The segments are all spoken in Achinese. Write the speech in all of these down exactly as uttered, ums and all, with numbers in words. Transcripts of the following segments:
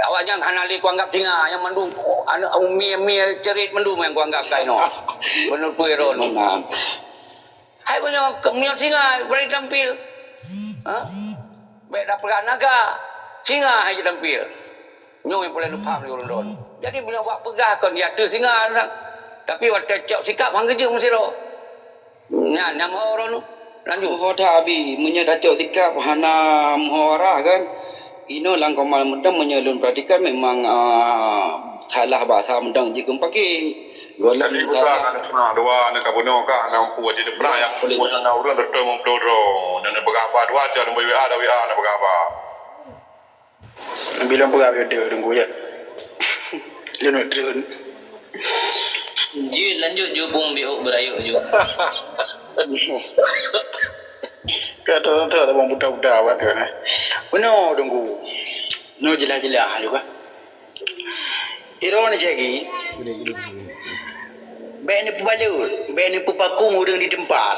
Awaknyan hana lé kuanggab singa, nyang mandum, oh, aneuk umi-umi ceurit mandum nyang kuanggab ka inoe. Beuneupeue droeneuh. Meunan. Hai meunyoe, meunyoe singa bri tampil. Ha? Bèk tapeugah naga, singa hai jitampil. Nyoe nyang peureulèe neupaham lé ureueng droeneuh. Jadi meunyoe bak peugah kon di ateueh singa, tapi watèe cok sikap han geujeuet meusidroe. Nyan nyang meuho droeneuh. Lanjut. Meuho that Abi, meunyoe tacok sikap hana meuho arah kan. Inoe lam koma meuteumèe meunyoe lôn peuratikan memang, ah, salah bahasa meuteumèe jikheun paké. Gohlom jadi salah. Bukan aneuk seunang dua aneuk ka bunoe ka hana mampu jadi peurang nyang mampu na ureueng reutôh limong ploh droe. Dan peugah apa dua jam lam W A dan W A na peugah apa. Bilong peugah beda deungku ya. Lôn treun. Jeuet lanjut ju pung biôk beurayek ju. Ka teuntèe tabang buta-buta awak tu, eh. Bunoe deungku. Nyoe jeulaih-jeulaih ju kan. Droeneuh cit lagi. Bèk neupeubalot, bèk neupeupakum ureueng di teumpat.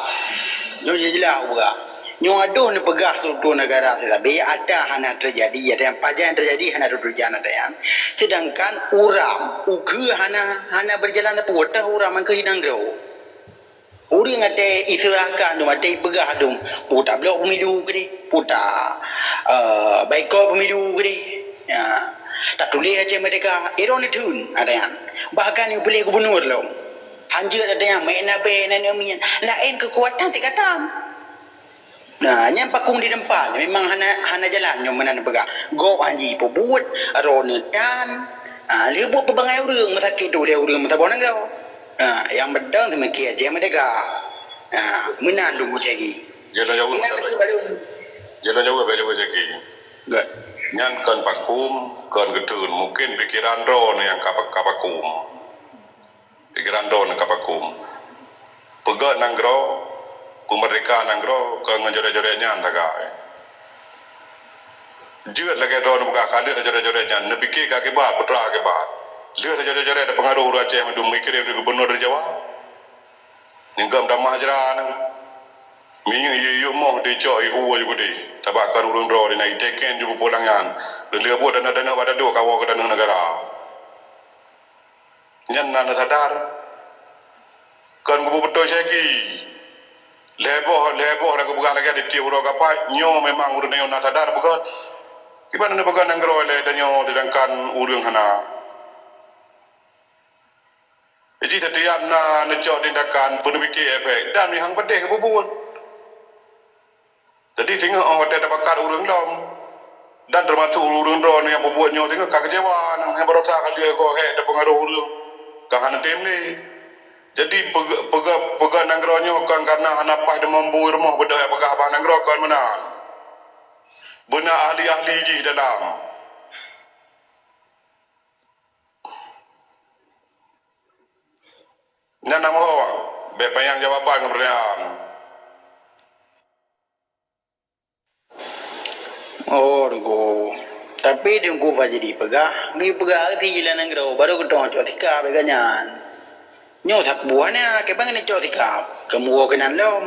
Nyoe jeulaih-jeulaih peugah. Nyoe adoh neupeugah struktur neugara sisabé ata hana teujadi, ata nyang pajan teujadi hana teujadi ata nyan. Seudangkan uram ukeue hana, hana beujalan teupeu, teuh uram nyang keu nanggroe. Ureueng watèe iseurahkan dum, watèe ipeugah dum, peue tablok pemilu keudeh, peue ta, eh, baikot pemilu keudeh. Ya. Tatuléh Aceh Merdeka, droeneuh theun ata nyan. Bahkan yue piléh gubunur lom. Hanjeuet ata nyan, meu'en abèe nan nyan miet. Laén keukuatan tingkatan. Nah, nyan pakum di teumpat, memang hana, hana jalan nyoe meunan peugah. Gob han jipeubuet, droeneuh tan. Ah, lheuh buet peubangai ureueng, meusakét tu lé ureueng meusaboh nanggroe. Ah, nyang beutôi teumeukia jih meudega. Ah, meunan lôn bucégi. Jalan jauh. Meunan lôn bucégi. Jalan jauh, jalan jauh. Good. Nyan kon pakum, kon geuteun. Mungkin pikeran droeneuh nyang ka, ka pakum. Pikeran droeneuh ka pakum. Peugöt nanggroe, peumeurdeka nanggroe kon ngon jorét-jorét nyan sagai. Jeuet lagèe droeneuh peugah ka lheueh jorét-jorét nyan, neupiké keu akibat, putra akibat. Lheueh jorét-jorét tapeungaroh ureueng Aceh mandum, meukirim di gubunur di Jawa. Ninggob tamah jra nyan. Minyeuk yue-yue moh dicok ihu aju keudeh. Sabab kon ureueng droe di na iteken ju pulang nyan. Lheueh buet dana-dana bak dadôk kawoe keu tanoh neugara. Nyan na neusadar. Kon geubeutôi syagi. Lhèe boh, lhèe boh dah geupeugah lagèe di tiep uroe kapai, nyoe memang ureueng nyoe na sadar beugöt. Kiban neupeugah nanggroe lé tanyoe, seudangkan ureueng hana. Jadi setiap na neucok tindakan, peuneupike efek, dan meuhang peudeh geububuet. Jadi singoh 'oh watèe tapakat ureueng lom, dan teumasuk ureueng droeneuh nyang peubuet nyoe singoh ka keucewa, nyang baroesa ka lheueh goe hék tapeungaroh ureueng, ka hana tem lé. Jadi peugah, peugah, peugah nanggroe nyoe kon kareuna hana paih deungon bui rumoh beudôh peugah bak nanggroe kon meunan. Beuna ahli-ahli jih dalam. Nyan na meuho, bèk panyang jawaban ngon peurtanyaan. Oh, Teungku. Tapi Teungku Fajri peugah, geupeugah arti jih lam nanggroe, barô geutanyoe cok sikap lagèe nyan. Nyoe sapeue hana, kiban neucok sikap, keu meuwoe keunan lom.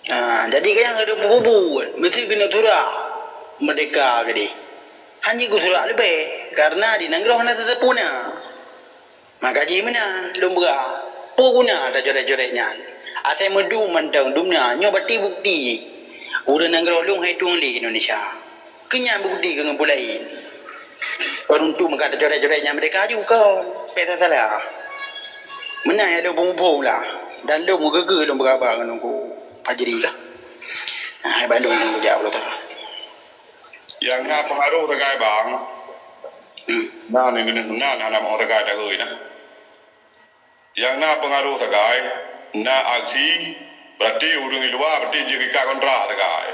Ha, jadi kayang ada bubu-bubu, mesti keuneuk surak meurdeka keudeh. Hana geusurak leubeh, kareuna di nanggroe hana teuseupue na. Maka jih meunan lôn peugah, peue guna tacorét-corét nyan? Asai meudum mantong dum na, nyoe bati bukti jih. Ureueng nanggroe lôn hai tueng lé Indonesia. Keu nyan bukti keu ngon peue laén. Kon untuk meukat tacorét-corét nyan meurdeka ju kon. Pek salah. Meunan nyang lôn peumuphom lah. Dan lôn meugeugeu lôn beuraba ngon Teungku Fajri kah. Nah, hai bak lôn, lôn kujak uroe ta. Nyang na peungaroh sagai bang. Hmm. Na ni, na, na, na, na, na, sagai dah, oi, nah. Nyang na peungaroh sagai, na aksi, berarti ureueng di luwa, berarti jeuet geuikat kontra sagai.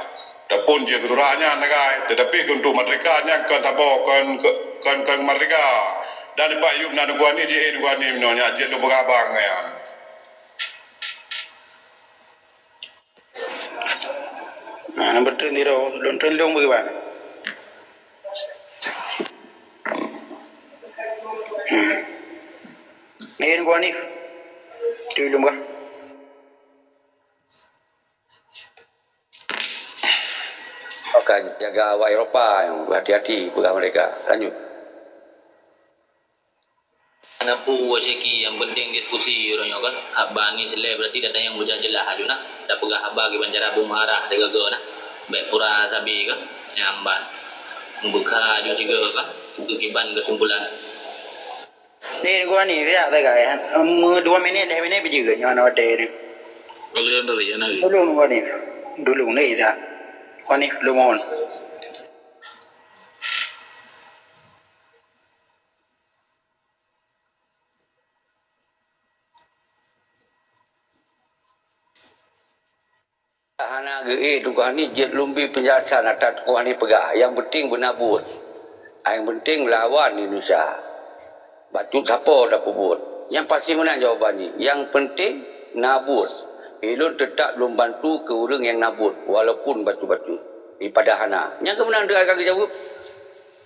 Ataupun jeuet geusurak nyan sagai, tetapi keu untuk merdeka nyan kon saboh, kon, kon, kon merdeka. Dan leupah yub na nunggu ani, jih nunggu ani meunoe nyan, jeuet lôn peugah bang nyan. Nah, nombor treun tiro, lôn treun lôn bagaimana? Hmm. Ni Teungku Hanif. Tu lôn bah. Oke. Jaga awak Eropa nyang hati-hati peugah mereka. Lanjut. Hana peue siki, nyang penting diskusi uroe nyoe kan. Haba ni silée berarti gata nyang bujah jeulaih aju na. Tapeugah haba kiban cara beumarah sigoe-goe na. Bèk pura sabe kan. Nyang ban. Mubuka aju sigoe kan. Itu kiban kesimpulan. Ni gua ni siap dah kan. Dua minit, dah minit biji ke nyoe na hotel ni. Boleh dari ya nari. Dulu gua ni. Dulu ni siap. Gua ni belum mohon. Hana geuék Teungku Hanif jeuet lôn bi peunjelasan ata Teungku Hanif peugah. Nyang penting beuna buet. Nyang penting lawan Indonesia. Bacut sapo tapeubuet. Nyang pasti meunan jawaban jih. Nyang penting na buet. Ulôn teutap lôn bantu keu ureuëng nyang na buet walaupun bacut-bacut. Daripada hana. Nyang keumeunang deuh ka geujaweueb.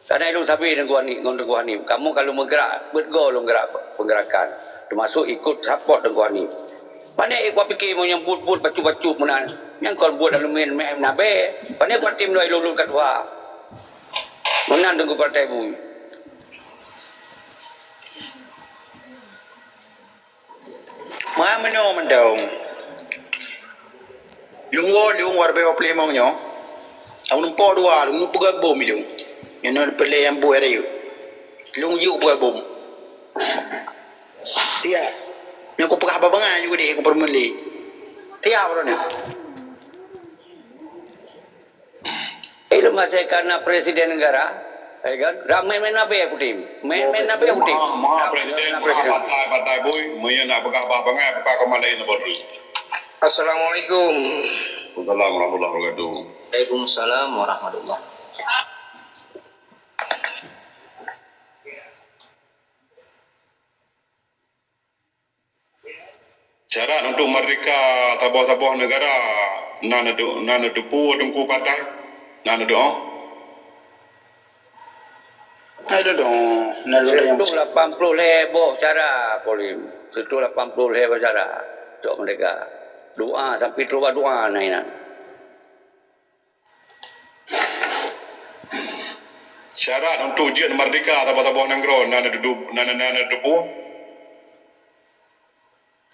Karena ilôn sabe Teungku Hanif ngon Teungku Hanif, kamoe ka lôn meugerak, beuet goe lôn gerak peugerakan, teumasok ikot sapot Teungku Hanif. Pane kuat pike meunyoe buet-buet bacut-bacut meunan, nyang kon buet aluminium meh nabe. Pane kuat tim lôn lôn ka tuha. Meunan Teungku Partai Bui. Ma meunoe mantong. Lôn woe, lôn woe leubeh dua ploh limong nyoe. Awak numpok dua, lôn peugah bom ilôn. Nyoe nyoe peureulèe nyang buet rayeuk. Lôn yuk peugah bom. Tiap. Nyoe kupeugah haba bangai juga deh, kupeureumeulé. Tiap droeneuh. Ilôn masa kana presiden negara, ya kan? Ramai main nabe aku tim. Main, main nabe aku tim. Maaf, maaf, presiden, maaf, partai, partai bui, meunyoe nak peugah bah bangai, buka keumalai na bodi. Assalamualaikum. Waalaikumsalam warahmatullahi wabarakatuh. Waalaikumsalam warahmatullahi. Syarat untuk merdeka saboh-saboh negara na neudu-, na neuteupeue teungku patai, na neudoa. Na neudoa, na neudoa. Seureutôh lapan ploh lhèe boh cara, Pauline. Seureutôh lapan ploh lhèe boh cara. Cok merdeka. Doa sampai terubah doa na inan. Syarat untuk jeuet merdeka saboh-saboh nanggroe na neududu-, na, na, na, na neutuboh.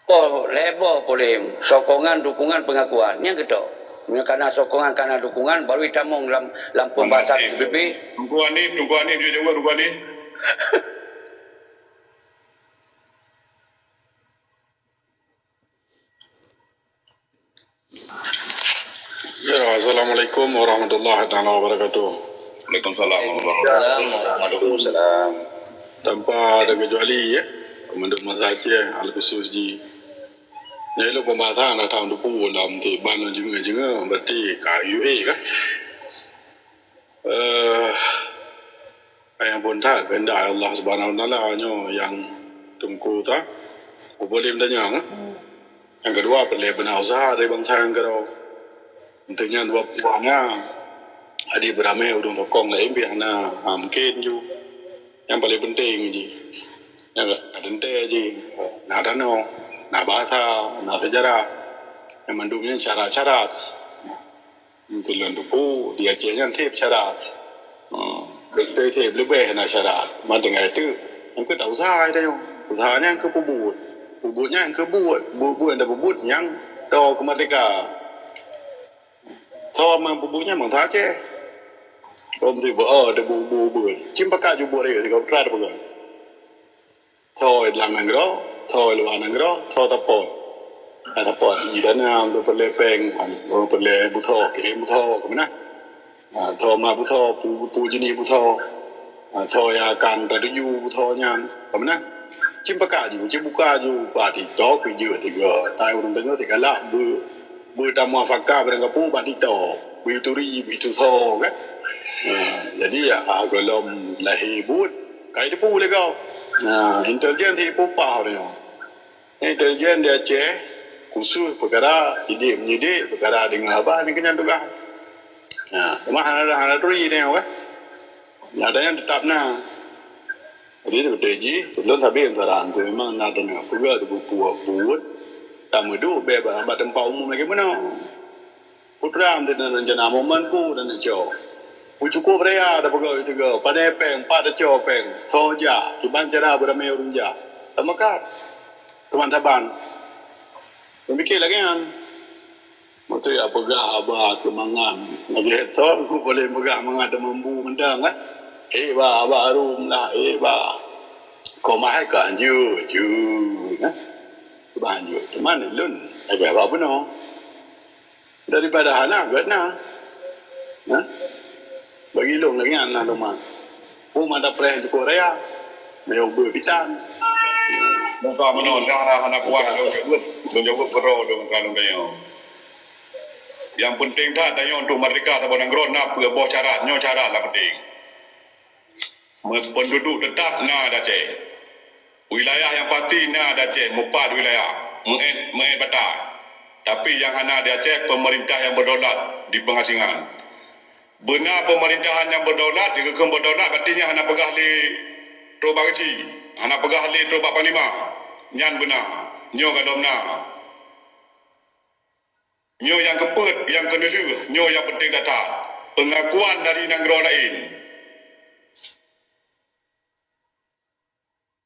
Boh, lhèe boh polém, sokongan, dukungan, pengakuan. Nyang keudua, meunyoe kana sokongan, kana dukungan, baru itamong lam, lam pembahasan P B B. Teungku Hanif, Teungku Hanif, jaweueb Teungku Hanif. Ya, assalamualaikum warahmatullahi taala wabarakatuh. Waalaikumsalam warahmatullahi wabarakatuh. Waalaikumsalam. Tanpa ada kecuali, ya, Komando Masa Aceh, al khusus di. Jadi, lo pembahasan datang tu pun dalam tiban jengah-jengah, berarti ka U A kah? Eh, nyang phôn that keuheundak Allah Subhanahu wa Taala nyoe nyang teungku ta, kupeuleum tanyong, eh. Nyang keudua, peureulèe beuna useuha dari bansa nyang keudroe. Untuk nyan dua puah nyan, adak beuramé ureueng sokong laén pih hana, ha, mungken ju. Nyang paleng penting jih, nyang ka teuntèe jih, na tanoh, na basa, na seujarah. Nyang mandum nyan syarat-syarat. Meukeulôn teupeu di Aceh nyan seb syarat. Hmm, beutôi seb leubeh na syarat. Ma tinggai teuk, nyang keu ta useuha tanyoe. Useuha nyan keu peubuet. Peubuet nyan keu buet. Buet-buet nyang ta peubuet nyang toe keumeurdeka. Soe nyang peubuet nyan bansa Aceh. Lom sibeuet, oh, teubu-bu-buet. Cim pakat ju buet rayeuk sigoe peugah. Soe lam nanggroe, soe luwa nanggroe, soe tapot. Ai tapot, i dana untuk peureulèe pèng, untuk peureulèe beusoe, kirém beusoe, keu meunan. Ha, soe ma beusoe, peue, peue jeunèh beusoe. Ha, soe nyang akan tatuju beusoe nyan, keu meunan. Cim pakat ju, cim buka ju, bak TikTok, jeuet sigoe. Tai ureueng tanyoe sigalak beu-, beutameufakat barangkapeue bak TikTok. Beuturi, beutusoe, kan? Ha, jadi, ah, gohlom lahé buet. Ka jiteupeue lé gob. Nah, intelijen sipupah ureueng nyoe. Intelijen di Aceh, khusus peukara sidik meunyidik, peukara deungoe haba, nyan keuh nyan tugaih. Nah, teuma hana, hana turi nyoe, kan? Nyata nyan teutap na. Jadi, seperti jih, ulôn sabe saran tu memang na teungoh peugah tu buet, tameuduek bak, bak teumpat umum lagèe meunoe. Putra meuteuna rencana momen ku dan cok. Meucukôp raya tapeugah itu go, padai péng, pat teucok péng, soe jak, kiban cara beuramé ureuëng jak. Tamakat. Teuma saban. Meupike lagée nyan. Meuteuya peugah haba keumangat. Lagée thon ku boleh peugah mangat teumambu mantong kan. Eh ba, haba harum lah, eh ba. Koma hai ka anjur, ju, nah. Ba anjur. Teuma lôn lagée haba bunoe. Daripada hana gét na. Nah. Bagi lôn lagée nyan na teuma. Peue mata preh jukuk raya. Miyueb beupitan. Maka meunoe, dah hana, hana kuat lôn jaweueb, lôn jaweueb keudroe lôn ka lôn tanyong. Nyang peunteng that tanyoe untuk merdeka saboh nanggroe na peuet boh syarat. Nyoe syarat nyang peunteng. Penduduk tetap na di Aceh. Wilayah nyang pasti na di Aceh, meupat wilayah, meuet, meuet batai. Tapi nyang hana di Aceh, pemerintah nyang berdaulat di pengasingan. Beuna pemerintahan nyang berdaulat, dikeukeung berdaulat, berarti nyan hana peugah lé trok bak geuchik, hana peugah lé trok bak panglima. Nyan beuna, nyoe gadom na. Nyoe nyang keupeuet, nyang keuneulheueh, nyoe nyang peunteng that-that. Peungakuan dari nanggroe laén.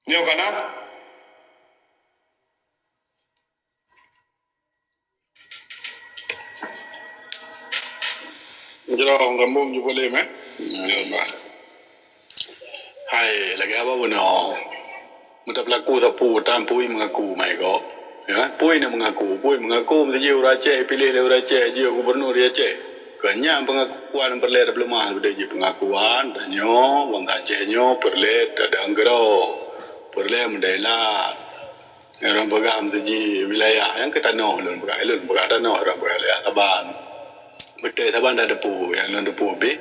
Nyoe kana? Jroh, sambong ju boleh, meh? Hai, lagée haba bunoe. Meutapeulaku sapeue tan pui meungaku mai gob. Ya, pui na meungaku, pui meungaku meuteujih ureuëng Aceh, piléh lé ureuëng Aceh, jeuet gubunur di Aceh. Keu nyan peungakuan peureulée tapeuleumah, beudée jih peungakuan, tanyoe, bansa Aceh nyoe peureulée tadang keudroe, peureulée meudailat. Ureuëng peugah meuteujih wilayah, nyang keu tanoh lôn peugah, lôn peugah tanoh, ureuëng peugah wilayah saban. Beutôi saban dak teupeu, nyang lôn teupeu pih,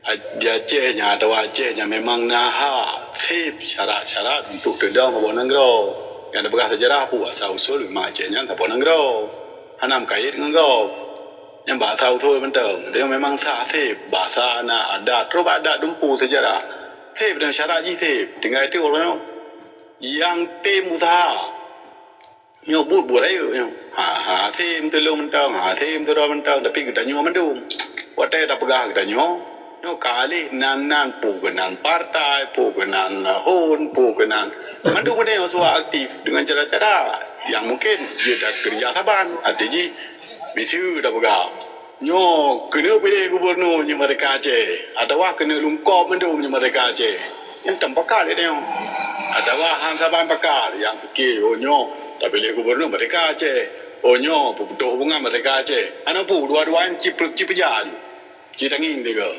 A-, di Aceh nyan atawa Aceh nyan memang na hak seb syarat-syarat untuk teudong saboh nanggroe. Nyang teupeugah seujarah peue asal usul memang Aceh nyan saboh nanggroe. Hana meukait ngon gob. Nyang bak asal usul mantong. Tapi memang sah seb, basa na adat, trok bak adat dumpeue seujarah. Seb dan syarat jih seb. Tinggai teuk ureuëng nyoe. Nyang tem usaha. Nyoe buet-buet rayeuk nyoe. Ha, ha, hasé meutulông mantong, ha, hasé meutulông mantong, tapi geutanyoe mandum. Watée tapeugah geutanyoe, nyoe ka lheueh nan-nan peue keunan partai, peue keunan hon, peue keunan. Mandum geutanyoe suah aktif deungon cara-cara nyang mungken jeuet takeureuja saban. Até jih, miseue tapeugah. Nyoe keuneuk piléh gubunur nyoe meurdeka Aceh, atawa keuneuk lungkôb mandum nyoe meurdeka Aceh. Nyan tapeugah lé nyoe. Atawa han saban pakat nyang pike, oh nyoe tapiléh gubunur meurdeka Aceh. Oh nyoe peuputôh hubungan meurdeka Aceh. Hana peue, dua-dua nyan ci, ci peujaju. Ci tangieng tiga.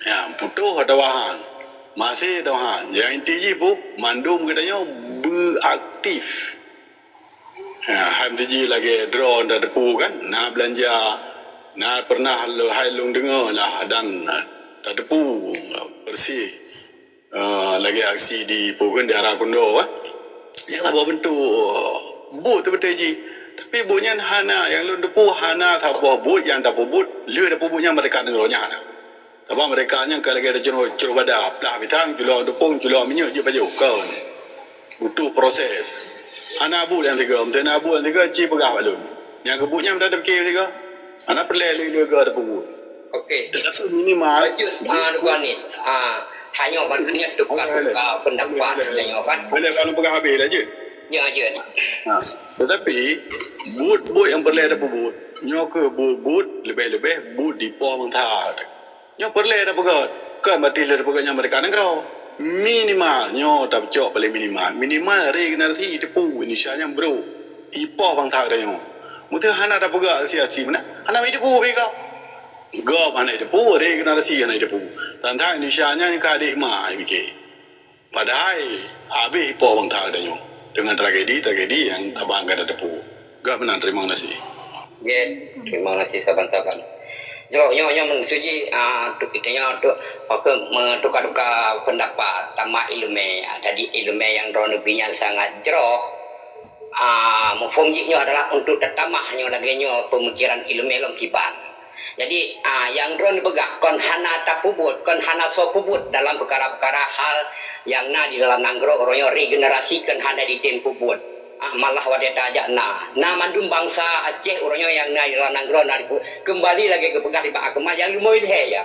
Nyang putôh atawa han. Maséh atawa han. Nyang inti jih peue, mandum geutanyoe beuaktif. Ha, hai meuteujih lagée droe tateupeue kan, na beulanja, na pernah lé-, hai lôn deungoe lah dan tateupeue beureuséh, eh, lagée aksi di peue kan, di Ara Kundo, eh. Nyang saboh beuntuk buet teubeutôi jih. Tapi buet nyan hana, nyang lôn teupeue hana saboh buet nyang tapeubuet, lheueh tapeubuet nyan meurdeka nanggroe nyan hana. Sabab meurdeka nyan ka lagée tacurôh, curôh bada, plah pisang, culok teupông, culok minyeuk jeuet pajoh, kon. Butuh proses. Hana buet nyang sigoe, meunteuk na buet nyang sigoe ci peugah bak lôn. Nyang keubuet nyan meunan tapike sigoe. Hana peureulée lé-lé goe tapeubuet. Okey. Tapi minimal. Bacut, ah, Tuan Nis. Ah, hanya maksudnya tukar-tukar pendapat tanyoe kan. Boleh kalau peugah habéh lah jeuet. Ya, jeuet. Ha. Tetapi buet-buet nyang peureulée tapeubuet, nyoe keuh buet-buet leubeh-leubeh buet di poh bansa. Nyoe peureulée tapeugét, kon berarti lé tapeugét nyan meurdeka nanggroe. Minimal, nyoe tapeucok paléng minimal. Minimal regenerasi teupeu Indonesia nyang brôk. Ipoh bansa geutanyoe. Meuteuh hana tapeugét aksi-aksi meunan, hana meuteupeu pih gob. Gob hana jiteupeu, regenerasi hana jiteupeu. Tantang Indonesia nyan ka adik ma, ai pike. Padahai habéh ipoh bansa geutanyoe deungon tragedi-tragedi nyang tabang ka tateupeue. Gak meunan, terima kasih. Nggih, terima kasih saban-saban. Jroh nyoe, nyoe meusuji, ah, tu kita nyoe tu, apa, meutuka-tuka pendapat, tamah ileumèe. Ah, jadi ileumèe nyang droeneuh bri nyan sangat jroh. Ah, muphom jih nyoe adalah untuk tatamah nyoe lagèe nyoe pemikiran ileumèe lom kiban. Jadi, ah, nyang droeneuh peugah kon hana tapeubuet, kon hana soe peubuet dalam peukara-peukara hal nyang na di dalam nanggroe uroe nyoe regenerasi kon hana jitem peubuet. Ah, malah watèe tajak na, na mandum bansa Aceh uroe nyoe nyang na di dalam nanggroe na dipeu-, keumbali lagèe geupeugah di bak Akmal nyang leumoe lhèe, ya.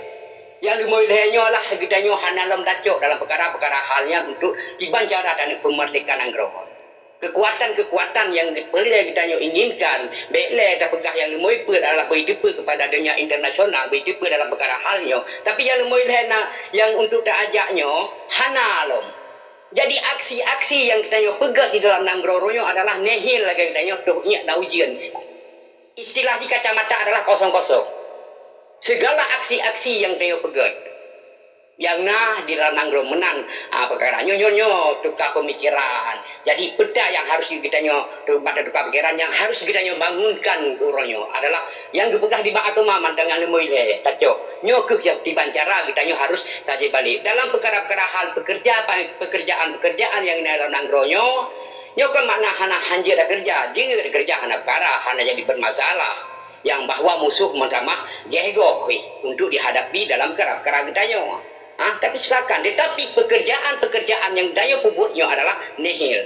Nyang leumoe lhée nyoe lah geutanyoe hana lom tacok dalam peukara-peukara hal nyan untuk kiban cara taneuk peumeurdeka nanggroe. Keukuatan-keukuatan nyang peureulée geutanyoe inginkan, bék lé tapeugah nyang leumoe peuet adalah beuteupeue keupada donya internasional, beuteupeue dalam peukara hal nyoe. Tapi nyang leumoe lhée na nyang untuk taajak nyoe hana lom. Jadi aksi-aksi nyang geutanyoe peugét di dalam nanggroe nyoe adalah nihil lagée geutanyoe toh nyak na ujeuen. Istilah di kacamata adalah kosong-kosong. Segala aksi-aksi nyang tanyoe peugét, nyang na di dalam nanggroe meunan, ah, peukara nyoe, nyoe, nyoe tuka peumikiran. Jadi peue nyang harus geutanyoe, tuka, tuka pikiran nyang harus geutanyoe bangunkan uroe nyoe adalah nyang geupeugah di bak agama mantong nyang leumoe lhée tacok. Nyoe kheueh nyang kiban cara geutanyoe harus tajak balek dalam peukara-peukara hal pekerja, pekerjaan-pekerjaan nyang na dalam nanggroe nyoe. Nyoe kon makna hana hanjeuet keureuja, jeuet keureuja hana peukara, hana jadi bermasalah. Nyang bahwa musoh meutamah geuh-geuh untuk dihadapi dalam peukara-peukara geutanyoe. Ha, tapi silakan, tetapi pekerjaan-pekerjaan nyang tanyoe peubuet nyoe adalah nihil.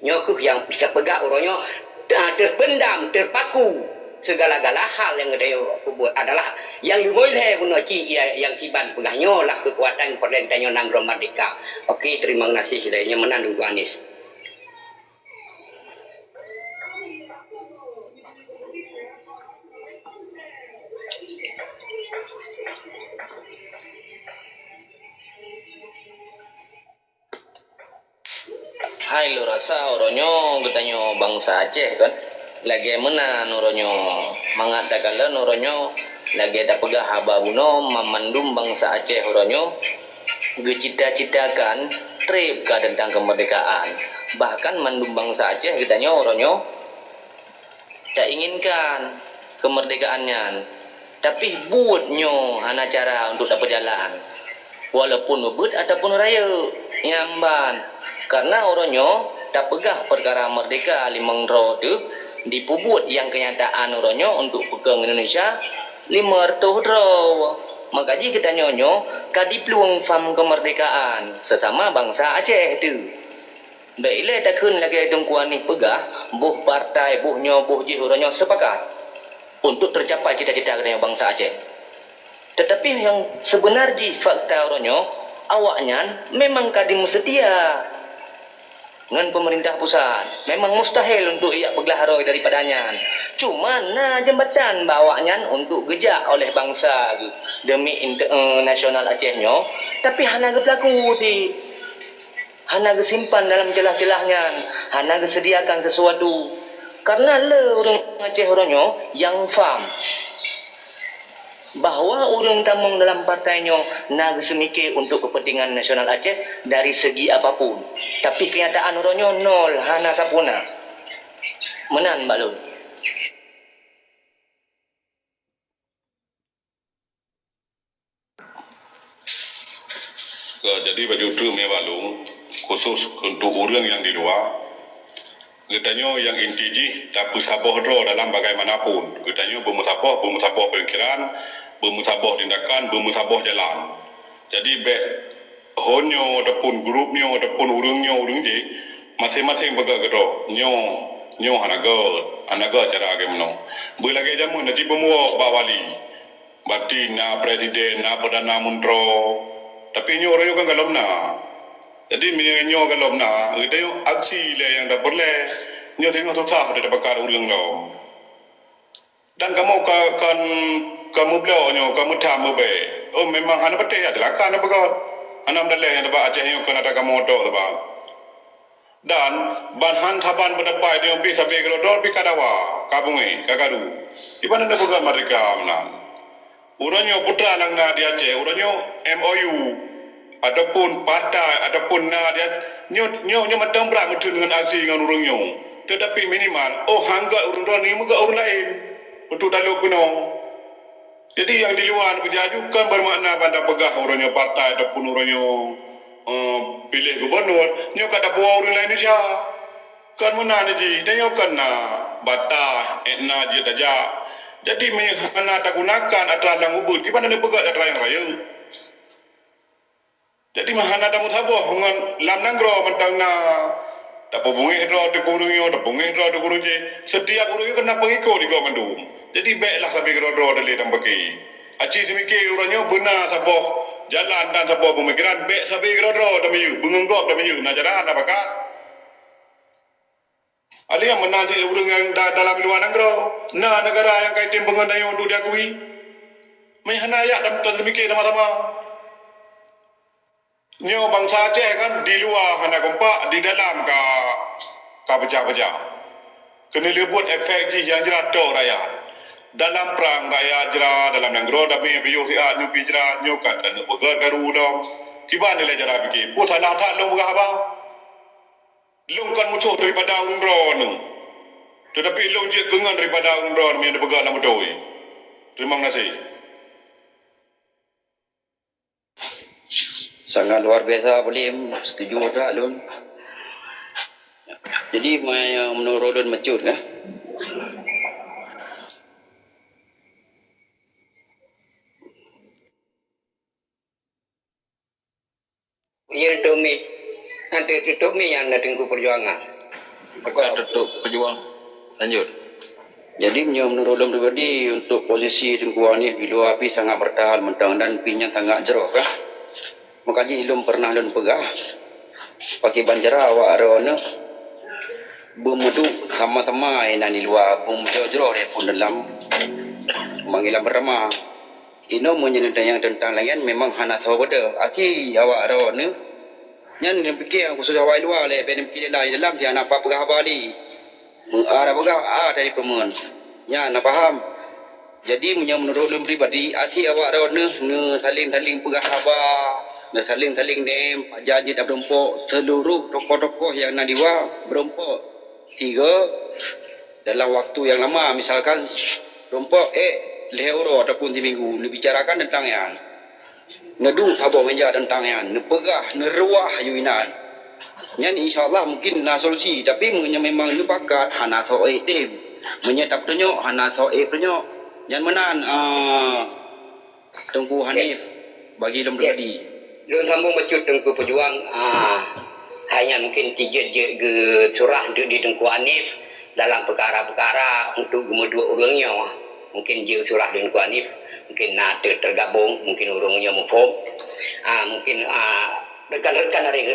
Nyoe kheueh nyang bisa peugah uroe nyoe, ah, terpendam, terpaku. Segala-gala hal nyang geutanyoe peubuet adalah nyang leumoe lhée bunoe cit nyang kiban peugah nyoe lah keukuatan peureulée geutanyoe nanggroe merdeka. Oke, terima kasih. Lhée nyoe meunan Teungku Anis. Hai lôn rasa uroe nyoe geutanyoe bansa Aceh kon lagée meunan uroe nyoe. Mangat takalon uroe nyoe lagée tapeugah haba bunoe, mandum bansa Aceh uroe nyoe geucita-citakan treb ka teuntang keumeurdekaan. Bahkan mandum bansa Aceh geutanyoe uroe nyoe tainginkan keumeurdekaan nyan, tapi buet nyoe hana cara untuk tapeujalan, walaupun beubeuet ataupun rayeuk nyan ban. Karena uroe nyoe tapeugah peukara meurdeka limong droe teuh dipeubuet nyang keunyataan uroe nyoe untuk peukong Indonesia lima reutôh droe. Maka jih geutanyoe nyoe ka diplueng fam keumeurdekaan seusama bansa Aceh teuh. Bék ilée takheun lagée Teungku Anis peugah, boh partai, boh nyoe, boh jih uroe nyoe seupakat untuk teucapai cita-cita geutanyoe bansa Aceh. Teutapi nyang seubeuna jih fakta uroe nyoe, awaknyan memang ka jimeuseutia ngon peumeurintah pusat. Memang mustahil untuk ijak peuglah roh daripada nyan. Cuma na jeumbatan bak awaknyan untuk geujak oleh bansa geuh demi inte-, eh, nasional Aceh nyoe, tapi hana geupeulaku cit. Hana geusimpan dalam ceulah-ceulah nyan, hana geuseudiakan sisuatu. Kareuna le ureuëng Aceh uroe nyoe nyang fam bahwa ureuëng tamong dalam partai nyoe na geuseumike untuk keupeuntengan nasional Aceh dari segi apapun. Tapi keunyataan uroe nyoe nol, hana sapeue na. Meunan bak lôn. Ka jadi baju treuk mé balong, khusus untuk ureuëng nyang di luwa. Geutanyoe nyang inti jih tapeusaboh droe dalam bagaimanapun. Geutanyoe beumeusaboh, beumeusaboh peumikiran, beumeusaboh tindakan, beumeusaboh jalan. Jadi bék ho nyoe ataupun grup nyoe ataupun ureuëng nyoe ureuëng jih, maséng-maséng peugah keudroe, nyoe, nyoe hana gét, hana gét cara lagée meunoe. Beulagée jameun na cit peumuwoe bak wali. Bati na presiden, na perdana menteri. Tapi nyoe ureuëng nyoe kan galom na. Jadi meunyoe nyoe galom na, geutanyoe aksi lé nyang tapeureulée. Nyoe teungoh susah daripada ureuëng lom. Dan kamoe ka, kan, ka meubloe nyoe, ka meutham beubée. Oh, memang hana patéh, ya, teulaka na beugôt. Hana meudaleh nyang teuba Aceh nyoe keunan ata kamoe tok teuba. Dan ban han saban beudapai deungon pih sabe keudroe-droe pih ka dawa, ka beungéh, ka karu. Di mana na peugah merdeka meunan? Uroe nyoe putra nyang na di Aceh, uroe nyoe M O U ataupun partai ataupun na di Aceh, nyoe, nyoe, nyoe mantong brat meutheun ngon aksi ngon ureuëng nyoe. Tetapi minimal, oh han gét ureuëng droe ni meugét ureuëng laén untuk talop keunoe. Jadi nyang di luwa neupeujaju kon beumakna ban tapeugah uroe nyoe partai ataupun uroe nyoe, eh, piléh gubunur, nyoe ka tapuwoe ureuëng laén desya. Kon meunan jih, tanyoe kon na bataih, ék na jeuet tajak. Jadi meunyoe hana tagunakan atra nyang ubit, kiban na neupeugét atra nyang rayeuk. Jadi meuhana tameusaboh ngon lam nanggroe mantong na. Tapeubungéh droe teuk ureuëng nyoe, tapeubungéh droe teuk ureuëng jih. Setiap ureuëng nyoe keunan peungikot di gob mandum. Jadi béklah sabe keudroe-droe dalé dan beuki. Aci teumike uroe nyoe beuna saboh jalan dan saboh peumikiran, bék sabe keudroe-droe teumiyueb, beungeut gob teumiyueb, na jalan na pakat. Alèh nyan meunan cit ureuëng nyang da-, dalam luwa nanggroe, na neugara nyang ka jitem peungeut tanyoe untuk jiakui. Meuhana jak tam-, tam teumike sama-sama. Nyoe bansa Aceh kan di luwa hana kompak, di dalam ka, ka peucah-peucah. Keuneulheueh buet efek jih nyang jrat tok rakyat. Dalam prang rakyat jrat, dalam nanggroe damé piôh siat nyoe pih jrat, nyoe ka taneuk peugah karu lom. Kiban nilai cara pike, peue salah that lôn peugah haba? Lôn kon musoh daripada ureuëng droeneuh. Tetapi lôn jeuet peungon daripada ureuëng droeneuh nyang teupeugah lam beutôi. Terima kasih. Sangat luar biasa boleh setuju tak lôn. Jadi, menurut lôn mecut kan. Ya, untuk mi. Nanti tutup mi yang ada tengku perjuangan. Bukan tutup pejuang. Lanjut. Jadi, meunyoe meunurot lôn pribadi, untuk posisi Teungku Hanif di luwa pih sangat bertahan mantong dan pih nyan sangat jroh kah? Maka jih lôn pernah lôn peugah, pakiban cara awak droeneuh beumeuduek sama-sama inan di luwa, beumeujoe jroh lé phon dalam panggilan beurama. Inoe meunyoe teuntang nyang teuntang laén memang hana soe beudôh. Aci awak droeneuh nyan neupike khusos awak luwa lé, bèk neupike dalam, dalam ti hana pat peugah haba lé. Meuara peugah, a tadi peumeun. Nyan na paham. Jadi meunyoe meunurot lôn pribadi, aci awak droeneuh neusaléng-saléng peugah haba, neusaléng-saléng nem, pajan jeuet tapeurumpok seluruh tokoh-tokoh nyang na di luwa beurumpok. Tiga, dalam waktu nyang lama, misalkan rumpok ék lhèe uroe ataupun siminggu, neubicarakan teuntang nyan. Neuduek saboh meuja teuntang nyan, neupeugah, neuruwah aju inan. Nyan insya Allah mungkin na solusi, tapi meunyoe memang neupakat, hana soe ék tem. Meunyoe tapeutunyok, hana soe ék peutunyok. Nyan meunan, ah, Teungku Hanif, bagi lôn pribadi. Lôn sambung bacut Teungku Pejuang, ah, hai nyan mungkin tijeuet-jeuet geusurah di, di Teungku Hanif dalam peukara-peukara untuk geumeuduek ureuëng nyoe. Mungkin jeuet surah di Teungku Hanif, mungkin na te-, tergabung, mungkin ureuëng nyoe muphom. Ah, mungkin, ah, rekan-rekan dari,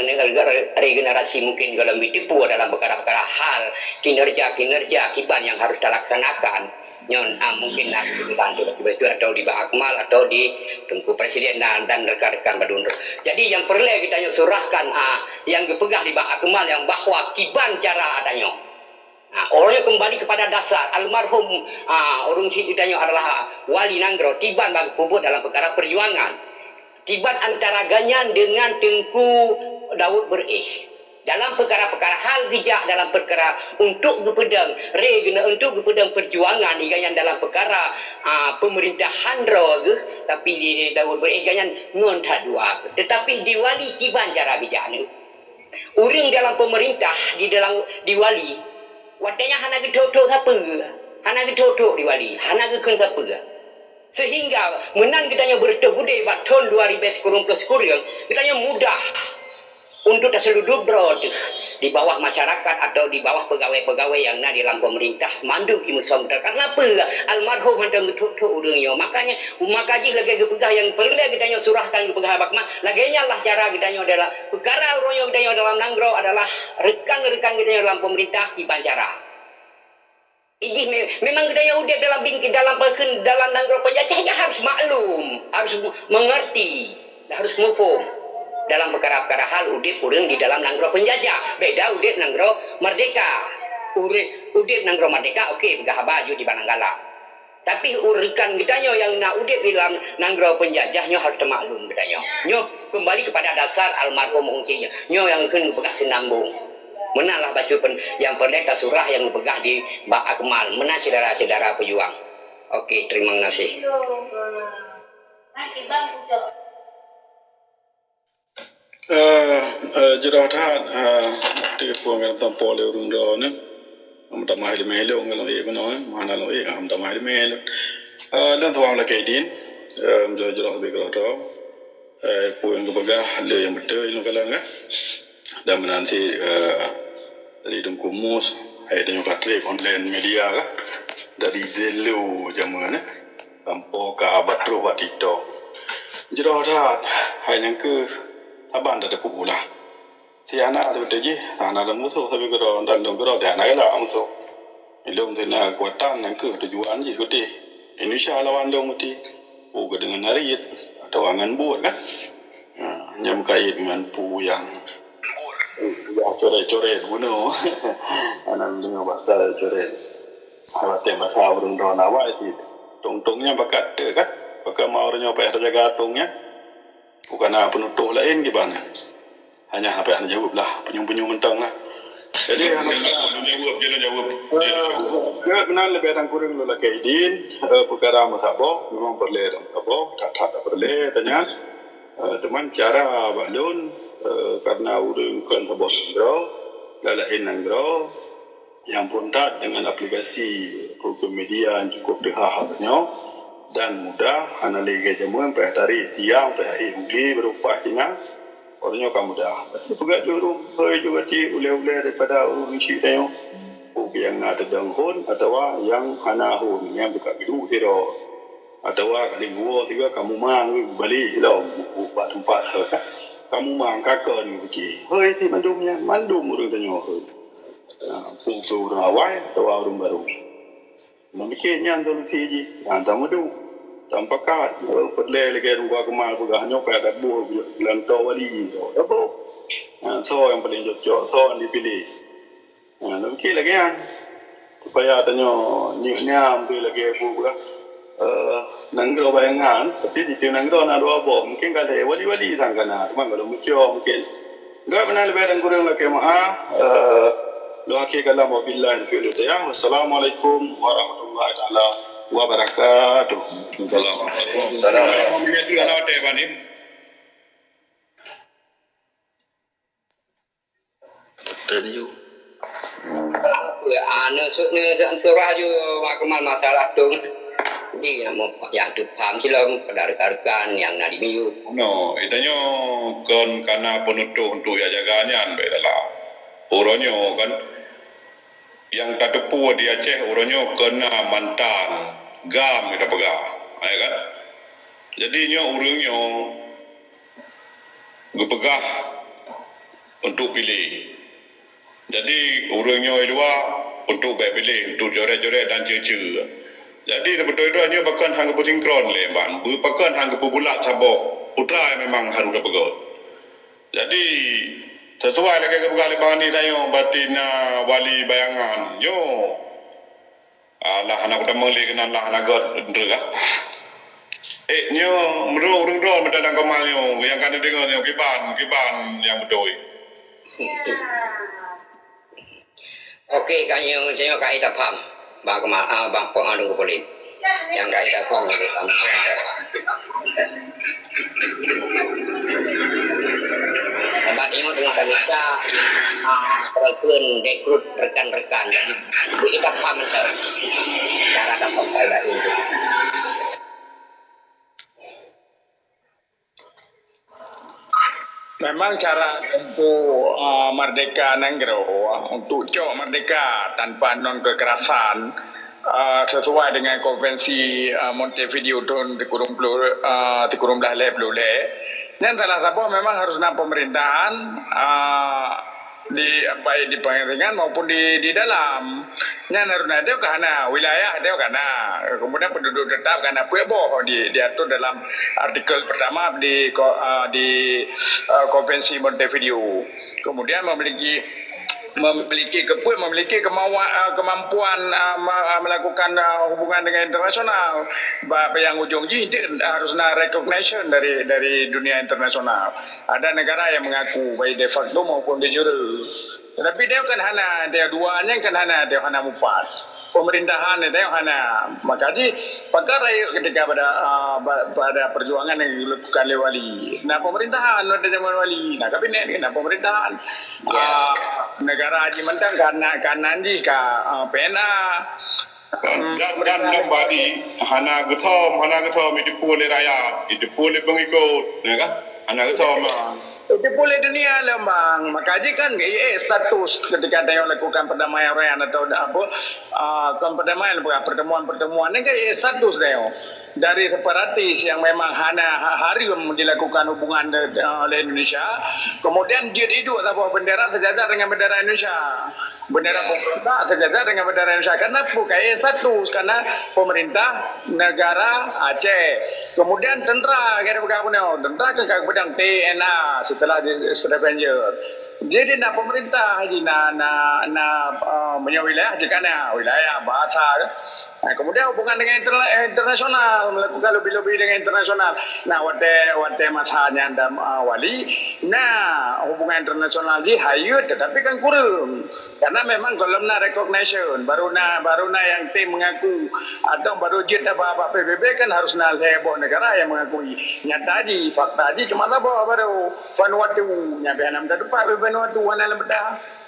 dari generasi mungkin kalau meuteupue dalam peukara-peukara hal kinerja-kinerja kiban yang harus talaksanakan. Nyoe, ah, mungkin na dibantu, dibantu atau di Bang Akmal atau di Teungku Presiden dan, dan rekan-rekan badundur. Jadi, nyang peureulée geutanyoe surahkan, ah, nyang geupeugah di Bang Akmal nyang bahwa kiban cara geutanyoe. Ah, orang kembali kepada dasar almarhum, ah, ureuëng cit geutanyoe adalah wali nanggroe, kiban bak geupeubuet dalam peukara perjuangan. Kiban antara gobnyan dengan Teungku Daud Beureueh. Dalam peukara-peukara hal geujak dalam peukara untuk geupeudong re geuneuk untuk geupeudong peujuangan iga nyan dalam peukara, a, peumeurintahan droe geuh, tapi di, di Daud Beureueh iga nyan ngon that dua geuh. Teutapi di wali kiban cara geujak nyoe. Ureuëng dalam peumeurintah di dalam di wali, watée nyan hana geuthok-thok sapeue, hana geuthok-thok di wali, hana geukheun sapeue. Sehingga meunan geutanyoe beureutoh udeb bak thon dua ribée sikureueng ploh sikureueng, geutanyoe mudah untuk taseuludub droe teuh di bawah masyarakat atau di bawah peugawée-peugawée nyang na di lam peumeurintah mandum imeusomdar. Karena peue? Almarhum hana geutôk-tôk ureuëng nyoe. Makanya, maka jih lagée geupeugah nyang peureulée geutanyoe surahkan geupeugah bak ma, lagée nyan lah cara geutanyoe dalam peukara uroe nyoe geutanyoe dalam nanggroe adalah rekan-rekan geutanyoe dalam peumeurintah kiban cara. Ijih me-, memang geutanyoe udeb dalam bingkai, dalam pakheun, dalam nanggroe penjajah, ya harus maklum, harus mu-, mengerti, harus muphom. Dalam peukara-peukara hal udeb ureuëng di dalam nanggroe penjajah, beda udeb nanggroe merdeka. Udeb, udeb nanggroe merdeka, oke, peugah haba jeuet di Bananggala. Tapi ureuëng geutanyoe nyang na udeb di dalam nanggroe penjajah nyoe harus teumaklum geutanyoe. Nyoe kembali kepada dasar almarhum Ong Cik nyoe nyang kheun geupeugah seunambong. Meunan lah bacut pen-, nyang peureulée tasurah nyang geupeugah di Bang Akmal. Meunan syedara-syedara peujuang. Oke, terima kasih. Eh, eh, jroh that, eh, teupeu ngon tampo lé ureuëng droe nyoe. Meutamah ileumé lôn ngon lôn ék bunoe, eh, meuhana lôn ék, meutamah ileumé lôn. Eh, lôn tuan lakée idin, eh, jroh-jroh bak droe. Eh, peue nyang geupeugah lé nyang beutôi lôn kalon, eh. Dan meunan cit, eh, dari Teungku Mus, eh, dari Patrick online media kah, dari Zelo jameun, eh. Sampoe ka batroh bak TikTok. Jroh that, hai nyang keuh saban tateupeue pula. Si hana teubeutôi jih, hana lôn musoh, tapi keudroe dan lôn keudroe si hana galak musoh. Ilôn si na keukuatan nyang keuh tujuan jih keuti. Indonesia lawan lôn keuti. Oh, keu deungon arit atawa ngon buet kan. Ha, nyan meukaét ngon peue nyang, nyang coret-coret bunoe. Hana deungoe basa coret. Watèe masa ureueng droeneuh awai cit. Tong-tong nyan pakat teuh kan? Pakat ma ureueng nyoe payah tajaga tong nyan. Bukan na peunutôh laén kiban nyan. Hanya hana payah neujaweueb lah, peunyueng-peunyueng mantong lah. Jadi, hana jaweueb, jaweueb, jaweueb. Eh, meunan leubeh dan kureueng lôn lakèe idin, eh, peukara meusaboh, memang peureulèe dan meusaboh, that-that peureulèe tanya. Eh, teuma cara bak lôn, eh, karena ureueng kon saboh nanggroe, laén nanggroe, nyang phôn that deungon aplikasi huköm media nyang cukup teuhah nyoe dan mudah, hana lé lagèe jameun payah tarek tiang, payah ék u glé barô paih sinan. Uroe nyoe ka mudah. Tapi peugah jurông, hôi juga ti ulèe-ulèe daripada ureueng chik tanyoe. Peue nyang na teudong hon atawa nyang hana hon, nyang buka geuduek sidroe. Atawa ka lheueh geuwoe sigoe ka mumang, balek lom bak teumpat. Ka mumang, ka kon geupiké. Hôi, si mandum nyan, mandum ureueng tanyoe hôi. Ha, peue keu ureueng awai atawa ureueng barô. Meupike nyan solusi jih, nyang tameuduek. Tampakat, peureulèe lagèe Teungku Akmal peugah nyoe, ka taboh lam toh wali, taboh. Ha, soe nyang paleng cocok, soe nyang dipiléh. Ha, meupike lagèe nyan. Supaya tanyoe nyeuek niam tu lagèe peue peugah, eh, nanggroe bayangan, tapi di tiep nanggroe na dua boh. Mungkin ka lhèe wali-wali sang ka na, cuma ka lheueh muncul mungkin. Enggak, meunan leubeh dan kureueng lakèe meu'ah. Eh, lôn akhé kalam, wabillahi taufiq wal hidayah. Wassalamualaikum warahmatullahi taala wabarakatuh. Waalaikumsalam. Ane su-, ne su-, surah ju mak keman masalah tu. Jadi, nyang mu-, nyang tu paham silom, pada rekan-rekan nyang na di miyueb. No, itanyoe kon kana peunutôh untuk jak jaga nyan, baik dalam. Uroe nyoe kan, nyang tateupeue di Aceh uroe nyoe kon na mantan GAM nyang tapeugah, ya kan? Jadi nyoe ureueng nyoe geupeugah untuk piléh. Jadi, ureueng nyoe dua untuk bèk piléh, untuk coret-coret dan ceu-ceu. Jadi, seubeutôi droe nyoe pakon han geupeusinkron lé ban, pakon han geupeubulat saboh putra nyang memang harôh tapeugöt. Jadi, sisuai lagèe geupeugah lé Bang Andi tanyoe, batin na wali bayangan. Nyoe Alah, hana kutamong lé keunan lah, hana göt, ndreuh ah. Eh, nyoe, meudroe ureueng droe meudalang kamal nyoe, nyang ka neudeungö nyoe, kiban, kiban nyang beutôi. Oke, ka nyoe, nyoe ka ita paham. Bang Kemal, ah, Bang Pong Adung Kupulit. Nyang ka ita paham, nyang ka ita paham. Sabab nyoe teungoh tamita, ah, peureukeuen rekrut rekan-rekan. Jadi, beu ita paham mantong cara tasampai bak induk. Memang cara untuk, ah, merdeka nanggroe, untuk cok merdeka tanpa non kekerasan, ah, sesuai dengan Konvensi, ah, Montevideo tahun sikureueng ploh, ah, sikureueng blah lhèe ploh lhèe. Nyan salah saboh memang harus na pemerintahan, ah, di, baik di pengeringan maupun di, di dalam. Nyan harus na, teuh ka hana, wilayah teuh ka na. Kemudian penduduk tetap ka na, peuet boh di, diatur dalam artikel pertama di ko-, ah, di, ah, Konvensi Montevideo. Kemudian memiliki memiliki keupeuet, memiliki kemauan, ah, kemampuan, ah, me-, ah, melakukan, ah, hubungan dengan internasional. Ba-, nyang ujong jih, dia harus na recognition dari, dari dunia internasional. Ada negara yang mengaku, baik de facto maupun de jure. Tetapi dia kan hana, dia dua nyan kan hana, dia hana mupat. Pemerintahan dia hana. Maka jih, pakon rakyat ketika pada, ah, ba-, pada perjuangan yang dilakukan oleh wali. Nah, pemerintahan pada zaman wali. Nah, kabinet kan, nah, pemerintahan. Ya. Ah, negara jih mantong kana, kanan jih ka, ah, P N A. Dan, dan, dan lom badi, hana geuthom, hana geuthom, jiteupeue lé rakyat, jiteupeue lé pengikut, ya kan? Hana geuthom, ah. Itu boleh dunia lembang. Maka jih kan, eh, status ketika dia lakukan perdamaian atau apa, ah, bukan perdamaian, bukan pertemuan-pertemuan ni kan, eh, status dia. Dari separatis yang memang hana ha-, haram dilakukan hubungan de-, de-, oleh Indonesia, kemudian jeuet iduek saboh bendera sejajar dengan bendera Indonesia. Bendera pemerintah sejajar dengan bendera Indonesia. Kenapa? Kaya status, karena pemerintah negara Aceh. Kemudian tentera, kaya peugah bunoe, tentera kan ka peudong T N A setelah di Stravenger. Jadi na pemerintah, jadi na, na, na, eh, punya wilayah, jika na wilayah bahasa. Nah, kemudian hubungan dengan interna-, eh, internasional, melakukan lobby-lobby dengan internasional. Nah, watèe, watèe masa nyan dan, ah, Wali, nah, hubungan internasional jih hayeu, tetapi kan kurang. Karena memang belum na recognition, baru na, baru na yang tim mengaku, atau baru jeuet tabah bak P B B kan harus na lhèe boh negara yang mengakui. Nyata jih, fakta jih cuma saboh baru, Vanuatu. Nyan pih hana meuteumpat Vanuatu, hana lé meuteumpat.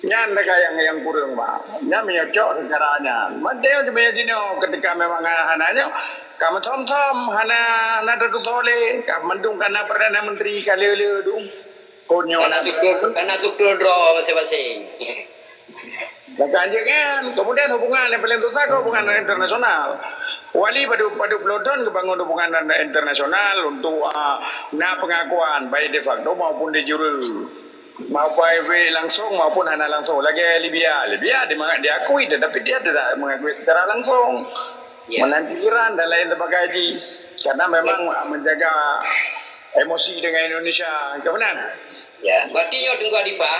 Nyan lagèe nyang, nyang kureueng, bah. Nyan meunyoe cok secara nyan. Mantong meunyoe jinoe ketika memang hana nyoe, ka meuthom-thom, hana, hana tatutoe lé, ka mandum ka na Perdana Menteri, ka le-le dum. Kon nyoe Kana na sukul, kana sukul droe masing-masing. Maka anjing kan, kemudian hubungan yang paling susah ke hubungan internasional. Wali padub, padub puluh tahun kebangun hubungan internasional untuk, ah, na pengakuan, baik de facto maupun de jure. Maupun langsung maupun hana langsung. Lagèe Libya. Libya di-, diakui, tetapi dia tidak mengakui secara langsung. Ya. Menanti Iran dan lain sebagainya. Karena memang, ah, menjaga emosi dengan Indonesia. Ka meunan? Ya, berarti nyoe Teungku Adipah,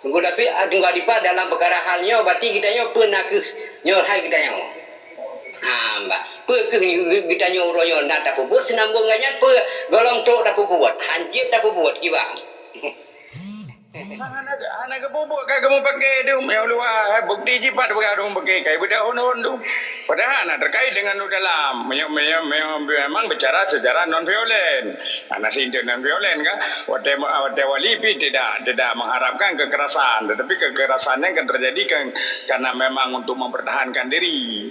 Teungku David, ah, Teungku Adipah dalam peukara hal nyoe, berarti geutanyoe peue nakeuh nyoe hai geutanyoe. Ha, bah. Peue keuh geutanyoe uroe nyoe na tapeubuet seunambong ngon nyan, peue gohlom trok tapeubuet, hanjeuet tapeubuet, kiban. Hana, hana geupeubuet ka geumeupaké dum, ya Allah, bukti jih pat peugah dum paké kai beudahon-hon dum. Padahai na terkait dengan u dalam. Meunyoe, meunyoe, meunyoe memang bicara secara non violent. Hana seuinti non violent kan. Watèe, watèe Wali pih tidak, tidak mengharapkan kekerasan, tetapi kekerasan nyan kan terjadi kan karena memang untuk mempertahankan diri.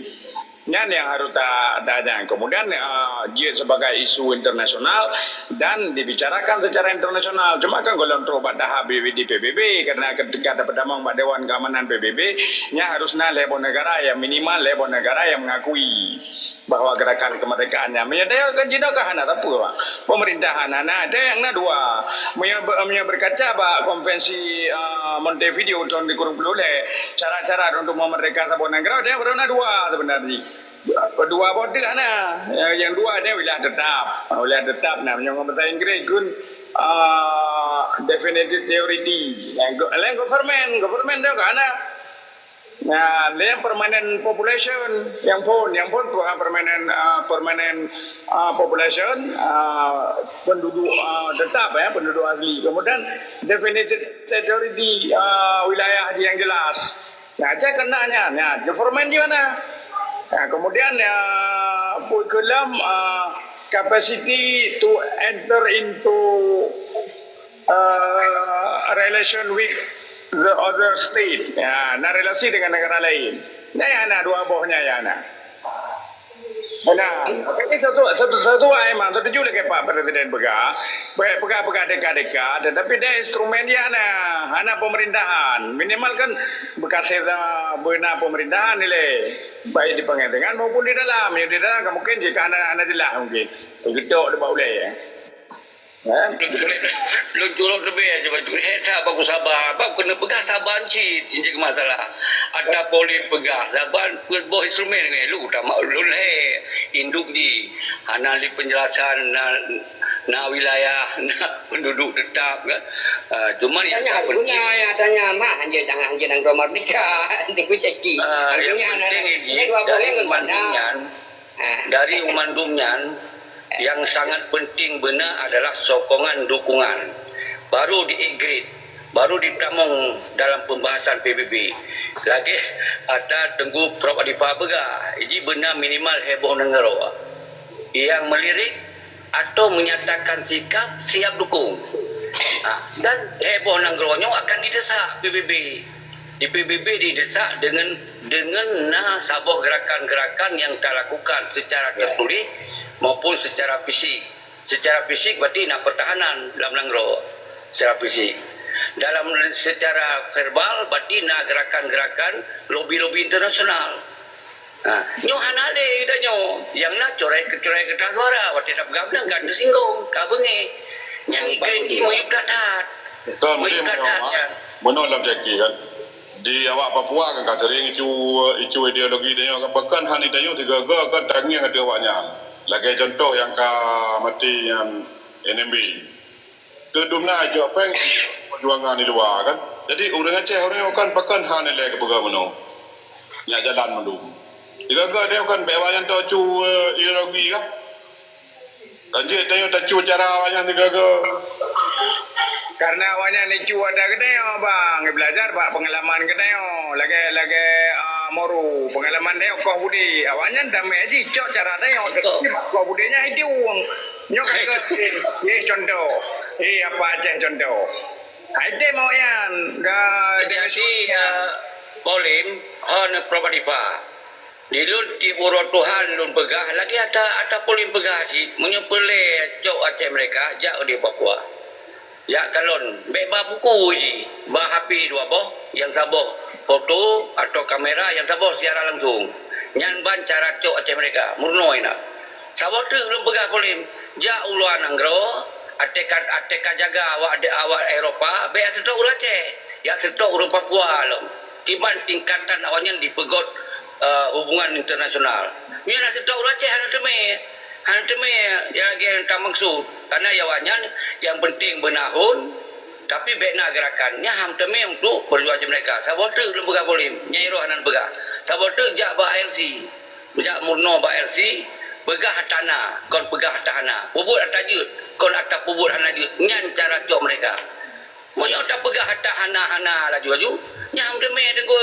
Nyan yang harus ta, ta nyan. Kemudian, eh, jeuet sebagai isu internasional dan dibicarakan secara internasional. Cuma kan gohlom trok bak tahap di P B B, karena ketika tapeutamong bak Dewan Keamanan P B B, nyan harus na lhèe boh negara yang minimal, lhèe boh negara yang mengakui bahwa gerakan kemerdekaan nyan. Meunyoe kan jinoe kan hana sapeue, bah. Pemerintahan hana, ada yang na dua. Meunyoe, meunyoe berkaca bak konvensi, eh, Montevideo tahun dua ribu dua puluh lhèe, syarat-syarat untuk memerdekakan saboh negara, ada baru na dua sebenarnya. Dua boh teuk hana. Yang, yang dua ada wilayah tetap. Wilayah tetap na, meunyoe ngon bahasa Inggris kun, ah, definitive territory. Yang go-, lain government, government tu kan hana. Nah, lain permanent population, yang pun, yang pun per-, permanent, ah, permanent, ah, population, ah, penduduk, ah, tetap, ya, penduduk asli. Kemudian definitive territory, ah, wilayah yang jelas. Nah, cak kena nyan, nyan, government di mana? Nah, kemudian, ya, pun kelam, ah, capacity to enter into, ah, relation with the other state. Ya, na relasi dengan negara lain. Nah, ya, na dua bohnya, ya, na. Nah, tapi satu, satu, satu ai memang setuju lagèe Pak Presiden peugah, peugah, peugah deka-deka, tetapi dia instrumen dia hana, hana pemerintahan. Minimal kan bekas beuna pemerintahan nilai, baik di pengadilan maupun di dalam. Yang di dalam kan mungkin jika hana, hana jelas mungkin. Getok di bak ulèe. Eh? Lôn curok leubeh aja baju. Eh, tak bagus sabar. Bab kena peugah sabar cit. Ini jadi masalah. Ada polis peugah sabar, peuet boh instrumen ngai lu, utama lôn lhèe. Induk di. Hana li penjelasan na, na wilayah, na penduduk tetap kan. Ah, cuman yang Tanya, sangat guna penting. Ya, tanya, mah, hanya jangan, hanya nang merdeka. Tunggu cekik. Ah, yang Artinya, penting nah, ini saya dua dari boh yang umat kena. Nyan, dari mandum nyan, yang sangat penting beuna adalah sokongan dukungan. Baru di-upgrade, baru ditamong dalam pembahasan P B B. Lagèe ada Teungku Prof Adipah peugah, jadi beuna minimal heboh nanggroe. Yang melirik atau menyatakan sikap siap dukung. Ha, dan heboh nanggroe nyoe akan didesak P B B. Di P B B didesak dengan, dengan na saboh gerakan-gerakan yang talakukan secara Ya. tertulis maupun secara fisik. Secara fisik berarti na pertahanan dalam nanggroe secara fisik. Dalam secara verbal berarti na gerakan-gerakan lobi-lobi internasional. Ha, nyoe hana lé geutanyoe. Nyang na coret-coret keureutah suara, watèe tapeugah meunan ka teusinggong, ka beungéh. Nyang ikheun jih meuyueb that-that. Kon, mungkin meuyueb that-that, meunoe, kan? Meunoe lam jaki, kan. Di awak Papua kan ka sering icu, icu ideologi tanyoe, kan. Pakon hana tanyoe sigoe-goe kan tangieng ateueh awaknyan. Lagèe contoh nyang ka maté nyan N M B. Keu dum na jok péng perjuangan di luwa, kan. Jadi, ureueng Aceh ureueng nyoe kan pakon hana lé geupeugah meunoe. Nyak jalan mandum. Sigoe-goe tanyoe kan bèk awaknyan teuh cu, eh, ideologi, kan. Kan jeuet tanyoe tacu cara awaknyan sigoe-goe. Karena awaknyan icu ata geutanyoe, bang, belajar bak pengalaman geutanyoe. Lagèe, lagèe, ah, Moru, pengalaman tanyoe koh budé. Awaknyan damé jih cok cara tanyoe, tapi bak koh budé nyan icu. Nyoe ka, eh, contoh. Eh, apa Aceh contoh? Hai tem awaknyan. Dah jadi, eh, Paulim, hon Prof Adipah. Di lôn tiep uroe tuha lôn peugah, lagèe ata, ata Paulim peugah cit, meunyoe peureulèe cok Aceh merdeka, jak di Papua. Jak kalon, bèk ba buku jih, ba H P dua boh, nyang saboh foto atau kamera, nyang saboh siaran langsung. Nyan ban cara cok Aceh merdeka, meurunoe na. Saboh teuk lôn peugah Paulim, jak u luwa nanggroe, até ka, até ka jaga awak, awak Eropa, bèk jak seutôt ureueng Aceh, jak seutôt ureueng Papua lom. Kiban tingkatan awaknyan dipeugöt, eh, hubungan internasional. Meunyoe na seutôt ureueng Aceh hana teumé, hana teumé nyang lagèe nyang tamaksud. Karena awaknyan nyang penting beunahon, tapi bèk na gerakan. Nyan han teumé untuk perjuangan mereka. Saboh teuk lôn peugah Paulim, nyang roh hana peugah. Saboh teuk jak bak I L C. Jak meurunoe bak I L C, peugah ata na, kon peugah ata hana. Peubuet ata jeuet, kon ata peubuet hana jeuet. Nyan cara cok mereka. Meunyoe tapeugah ata hana-hana laju-laju, nyan han teumé teungku.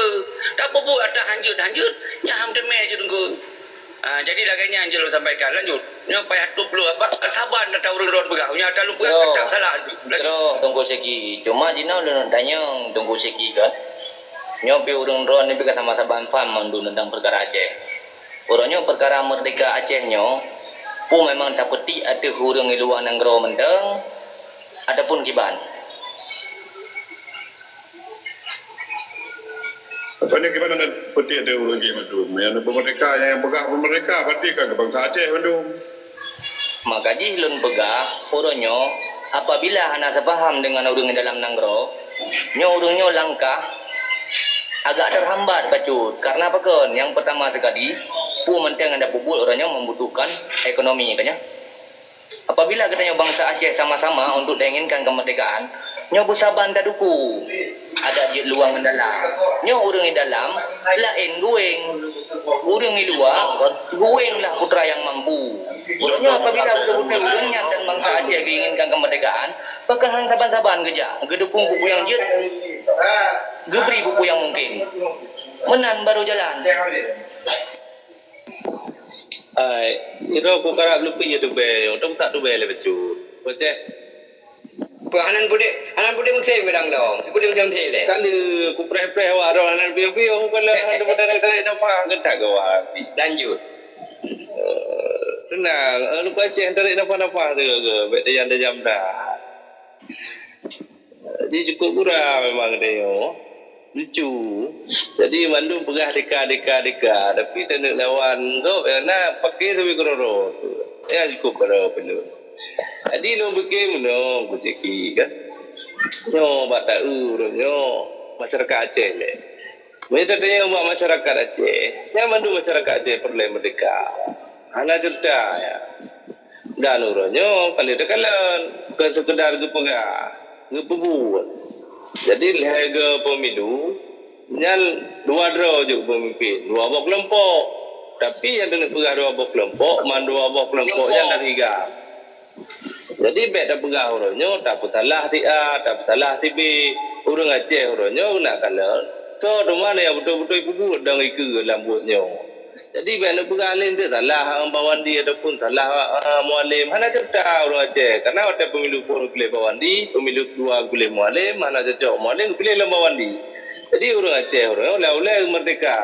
Tapeubuet ata hanjeuet-hanjeuet, nyan han teumé jeuet teungku. Ah, jadi lagèe nyan jeuet lôn sampaikan. Lanjut. Nyoe payah tuplôh, bak saban ata ureueng droen peugah. Nyoe ata lôn peugah, jroh, tetap salah. Lanjut. Jroh, Teungku Syeki. Cuma jinoe lôn tanyong Teungku Syeki kan. Nyoe pih ureueng droen nibak sama-sama paham mandum teuntang peukara Aceh. Uroe nyoe peukara meurdeka Aceh nyoe, peue memang tapeutik ateueh ureueng di luwa nanggroe mantong, ataupun kiban? Apa nyoe kiban na peutik ateueh ureueng jih mandum? Nyang peumeurdeka, nyang peugah peumeurdeka, berarti kan keu bansa Aceh mandum. Maka jih lôn peugah, uroe nyoe, apabila hana seupaham deungon ureueng dalam nanggroe, nyoe ureueng nyoe langkah agak terhambat bacut. Karena pakon? Nyang peurtama sekali, peue mantong nyang tapeubuet uroe nyoe membutuhkan ekonomi, kan nyoe? Apabila geutanyoe bansa Aceh sama-sama untuk tainginkan kemerdekaan, nyoe beusaban taduku. Adak jeuet luwa ngon dalam. Nyoe ureueng di dalam laén gueng. Ureueng di luwa gueng lah putra nyang mampu. Uroe nyoe apabila beutôi-beutôi ureueng nyan dan bansa Aceh geuinginkan kemerdekaan, pakon han saban-saban geujak geudukung peue-peue nyang jeuet, geubri peue-peue nyang mungkin. Meunan barô jalan. Ai, iro ku karab leupie tubé, untuk sak tubé lé bacut. Boceh. Peuhanan pudek, hanan pudek musém bidang lom. Pudek musém lé. Kali ku preh-preh awak roh hanan piôh-piôh, kalau hana pudek tarik nafas, gentak gawat. Lanjut. Eh, tenang, eh, luka Aceh tarik nafas-nafas tu ke, bek tajam-tajam dah. Jadi cukup gura memang dia. Lucu. Jadi mandum peugah deka, deka, deka. Tapi taneuk lawan gob yang na pakai sabe keudroe-droe tu. Ya cukup keudroe penuh. Jadi lôn pikir meunoe, Teungku Syeki kan. Nyoe bak taeu ureueng nyoe masyarakat Aceh lé. Meunyoe tatanyong bak masyarakat Aceh, nyan mandum masyarakat Aceh peureulèe meurdeka. Hana ceurita ya. Dan uroe nyoe ka lheueh takalon, kon seukeudar geupeugah, geupeubuet. Jadi lhèe goe pemilu, nyan dua droe jeuet peumimpin, dua boh keulompok. Tapi nyang taneuk peugah dua boh keulompok, mandua boh keulompok nyan lam iga. Jadi bèk tapeugah uroe nyoe tapeusalah si A, tapeusalah si B. Ureueng Aceh uroe nyoe geunak kalon soe teuma nyang beutôi-beutôi peubuet dan ikeue lam buet nyoe. Jadi bèk neupeugah lé nteuk salah, eh, Bawandi ataupun salah, eh, Mualem. Hana ceurita ureueng Aceh. Karena watèe pemilu phôn geupiléh Bawandi, pemilu keudua geupiléh Mualem, hana cocok Mualem geupiléh lom Bawandi. Jadi ureueng Aceh uroe nyoe ulèe-ulèe meurdeka.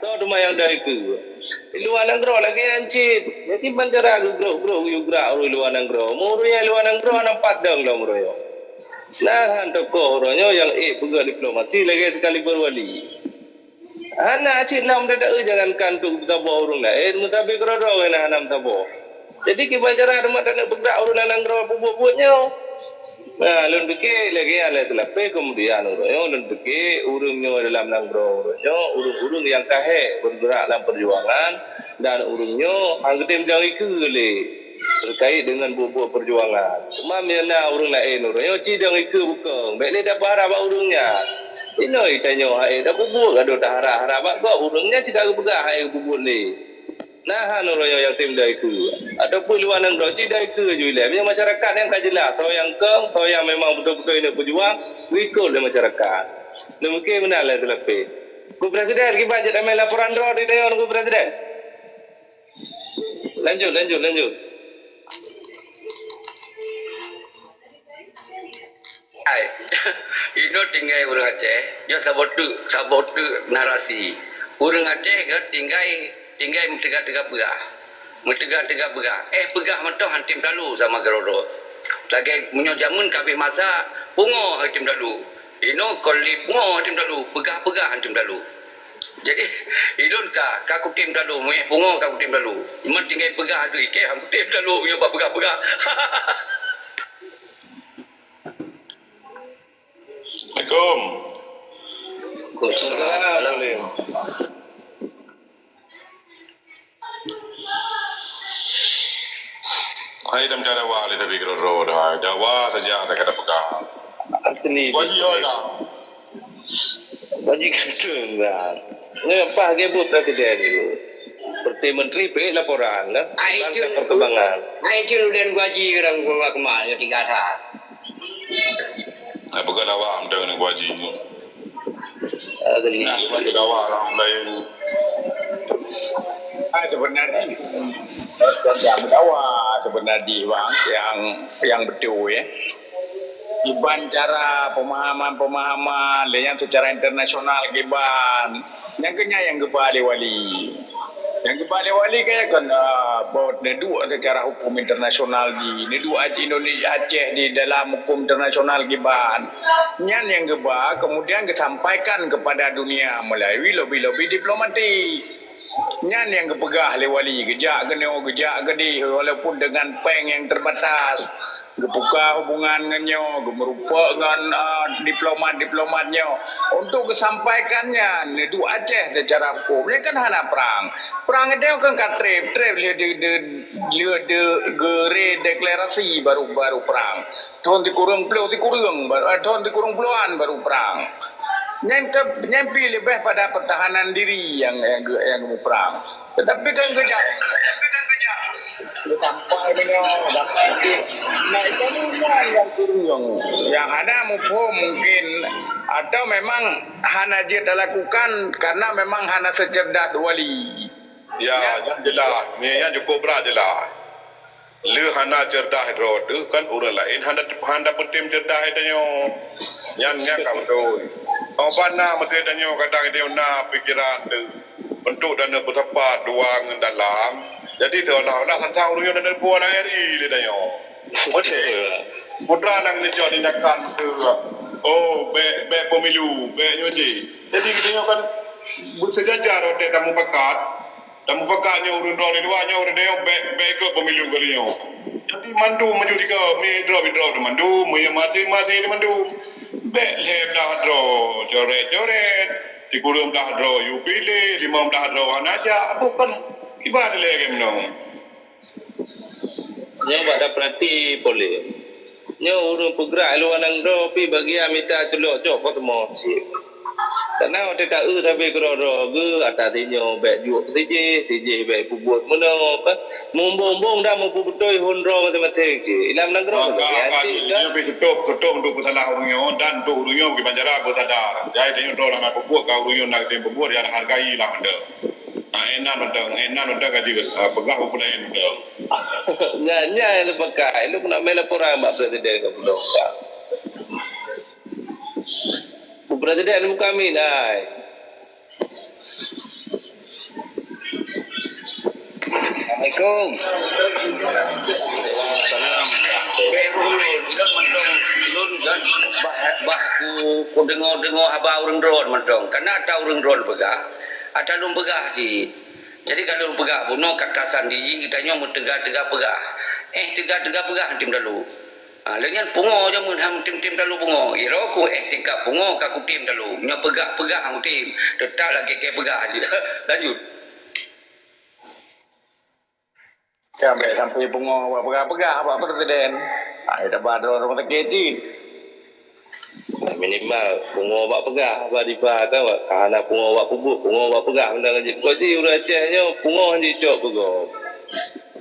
Nyoe teuma nyang dai keue. Di luwa nanggroe lagèe nyan cit. Jadi ban cara geugroh-groh geuyue grak ureueng luwa nanggroe. Meureueng nyang luwa nanggroe hana pat dong lom meureueng. Nah, han tokoh uroe nyoe nyang ék peugah diplomasi lagèe Sekaliber Wali. Hana cit na meudadak, eh, jangankan untuk meusaboh ureueng laén, meusabe keudroe-droe na hana meusaboh. Jadi kiban cara teuma taneuk peugrak ureueng lam nanggroe peubuet-buet nyoe. Nah, lôn pike lagèe nyan lé teulapeh, keumudian uroe nyoe lôn pike ureueng nyoe dalam nanggroe uroe nyoe ureueng-ureueng nyang ka hék beugeurak lam peujuangan dan ureueng nyoe han geutem jang ikeue lé terkait deungon buet-buet peujuangan. Teuma meunyoe na ureueng laén uroe nyoe ci jang ikeue bukon, bèk lé tapeuharab bak ureueng nyan. Inoe tanyoe han ék tapeubuet, gadoh taharab-harab bak gob, ureueng nyan cit ka geupeugah han ék geupeubeuet lé. Na han uroe nyoe nyang tem dai keue, ataupun luwa nanggroe cit dai keue ju ilèe. Meunyoe masyarakat nyang ka jeulaih, soe nyang kong, soe nyang memang beutôi-beutôi neuk peujuang, geuikot lé masyarakat. Neumeuké meunan lé teulapeh. Ku Presiden, kiban cit tamè laporan droe di Tayong, Ku Presiden. Lanjut, lanjut, lanjut. Hai, inoe tinggai ureueng Aceh, nyoe saboh teuk, saboh teuk narasi. Ureueng Aceh gèt tinggai, tinggai meuteuga-teuga peugah. Meuteuga-teuga peugah. Eh, peugah mantong han tem talu sama keudroe-droe. Lagèe meunyoe jameun ka abéh masa, pungo han tem talu. Inoe kon lé pungo han tem talu, peugah-peugah han tem talu. Jadi, ilôn ka, ka kutem talu, meu'éh pungo ka kutem talu. Cuma tinggai peugah doi kèe, han kutem talu, meunyoe bak peugah-peugah. Assalamualaikum. Waalaikumsalam. Hai, dam cara wa le tapi keudroe-droe dah. Dawa saja tak ada pegang. Asli. Wajib dah. Bagi kantun dah. Ni apa ke buat presiden tu? Seperti menteri pe laporan dah. Ai Bangsa itu, perkembangan. Ai itu dan gaji orang gua kemal ya tiga dah. Ai peugah dawa mantong ni gaji. Asli. Nah, gaji dawa orang lain. Ai sebenarnya. Gaji dawa sebenarnya bang yang yang betul ya. Kiban cara pemahaman-pemahaman, lé nyan secara internasional kiban. Nyang keu nyan nyang geuba lé wali. Nyang geuba lé wali kaya kan, ah, bahwa neuduek secara hukum internasional di, neuduek Indonesia, Aceh di dalam hukum internasional kiban. Nyan nyang geuba kemudian geusampaikan kepada dunia melalui lobi-lobi diplomatik. Nyan nyang geupeugah lé wali, geujak keunoe, geujak keudeh, walaupun dengan péng nyang terbatas. Geupuka hubungan ngon nyoe, geumeurumpok ngon, ah, diplomat-diplomat nyoe. Untuk geusampaikan nyan, neuduek Aceh secara hukum. Nyan kan hana prang. Prang itu kan ka trép, trép lheueh de, de, lheueh de, geure deklarasi baru, baru prang. Thon sikureueng ploh sikureueng, ba-, eh, thon sikureueng plohan baru prang. Nyan ke, nyan pi leubeh pada pertahanan diri nyang, nyang ge-, nyang geuprang. Tetapi kan geujak, sampai meunyoe, sampai di, nah, itu nyan nyang kureueng. Nyang hana muphom mungkin, atau memang hana jeuet talakukan karena memang hana secerdas wali. Ya, nyan jelas. Nyan cukup brat jelas. Le hana cerdas droe teuh kan ureueng laén hana, hana peutem cerdas tanyoe. Nyan, nyan ka beutôi. Óh bak na meuteue tanyoe kadang tanyoe na pikeran teuh untuk tanyoe beuteupat luwa ngon dalam. Jadi seolah-olah sang-sang ureueng nyoe na neupeue lam R I lé tanyoe. Beutôi. Putra nyang neucok tindakan teuh, oh, bèk, bèk pemilu, bèk nyoe jih. Jadi geutanyoe kan beusejajar watèe tamupakat. Dan mupakat nyoe ureueng droe di luwa nyoe, ureueng nyoe bèk, bèk ikot pemilu kali nyoe. Jadi mandum maju tiga, mi drop, mi drop di mandum, mi maséng-maséng di mandum. Bèk lhèe blah droe coret-coret, sikureueng blah droe yue piléh, limong blah droe hana jak, bukan kiban lé lagèe meunoe. Nyoe bak tapeurati polé. Nyoe ureueng peugrak luwa nanggroe pih bagian mita culok cok po teumo cit. Karena watèe ka eu sabe keudroe-droe geu ata sinyoe bèk juek sijih, sijih bèk peubuet meunoe, kan? Mumbong-umbong dah meupeubeutôi hon droe maséng-maséng cit. Ilam nanggroe ka, ka, ka, nyoe pih tutôp, tutôp untuk peusalah ureueng nyoe dan untuk ureueng nyoe kiban cara beusadar. Jai tanyoe droe lam peubuet ka ureueng nyoe na geutem peubuet, ya hargai lah mantong. Ah, inan mantong, inan mantong ka jeuet. Ah, peugah buku laén mantong. Nyan, nyan nyang teupeugah. Ilôn keuneuk mé laporan bak presiden ka pulang. Bu presiden buka min ai. Assalamualaikum. Waalaikumsalam. Bèk ulôn, ulôn mantong, ulôn kan bah, bah ku, ku deungoe-deungoe haba ureueng droen mantong. Kana ata ureueng droen peugah, ata lôn peugah cit. Jadi ka lôn peugah bunoe kata sandi geutanyoe meuteuga-teuga peugah. Eh, teuga-teuga peugah tem talu. Ha, lheueh nyan pungo jameun han tem-tem talu pungo. Iro ku eh tingkat pungo ka kutem talu. Nyoe peugah-peugah han kutem. Teutap lagèe keu peugah. Lanjut. Kan bèk sampai pungo bak peugah-peugah bak presiden. Ha, kita ba droe rumah sakit cit. Minimal pungo bak peugah bak dipa, tahu tak? Hana pungo bak peubuet, pungo bak peugah. Mantong jih. Kok jih ureueng Aceh nyoe pungo han jicok peugah.